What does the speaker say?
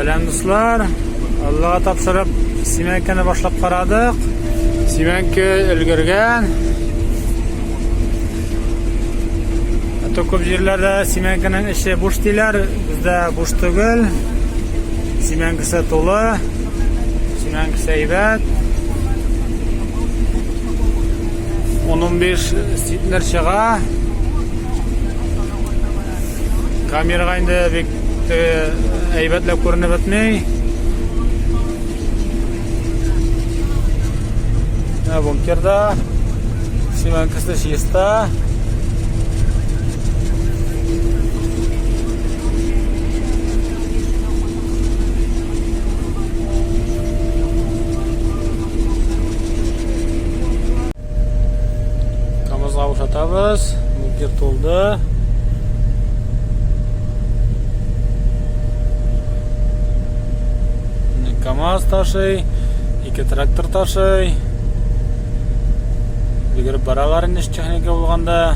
Сәлам дуслар. Аллага тапшырып симәнкәне башлап карадык. Симәнке өлгергән. Ә күп җирләрдә симәнкенең эче буш диләр, бездә буш түгел. Симәнкесе тулы. Симәнкесе әйбәт. 10-15 центнер чыга. Камерага инде бик әйбәтләп күренеп бетми. Менә бункерда симәнкесе чиста. Камазга бушатабыз. Бункер тулды. КамАЗ ташый, ике трактор ташый. Йөгереп баралар инде техника булганда.